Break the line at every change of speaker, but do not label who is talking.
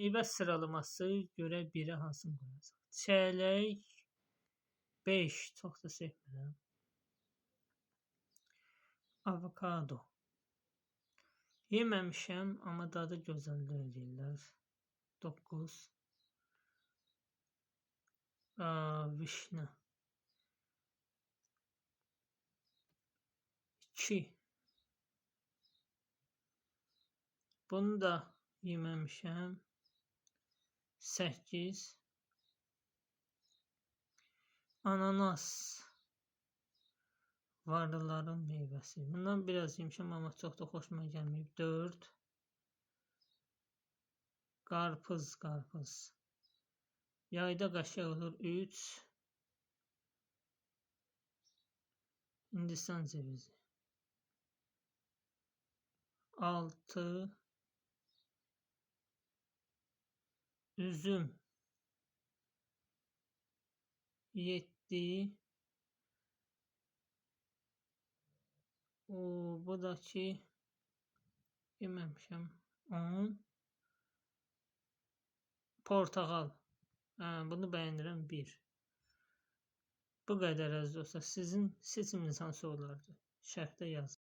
Meyvə sıralaması görə 1-ə hansını qoyacaq? Çələk 5, çox da sevmirəm. Avokado. Yeməmişəm, amma dadı gözəldir deyirlər. 9. Vişnə. 2. Bunu da yeməmişəm. 8. Ananas. Varlıların meyvəsi. Bundan biraz yemişəm, amma çox da xoşuma gəlməyib. 4. Qarpız, qarpız. Yayda qəşəng olur. 3. Hindistan cevizi. 6. Üzüm. 7. O, bu da ki yeməmişəm. 10. Portağal. Hə, bunu bəyənirəm. 1. Bu qədər əziz dostlar. Sizin seçiminiz hansı olardı? Şərhdə yazın.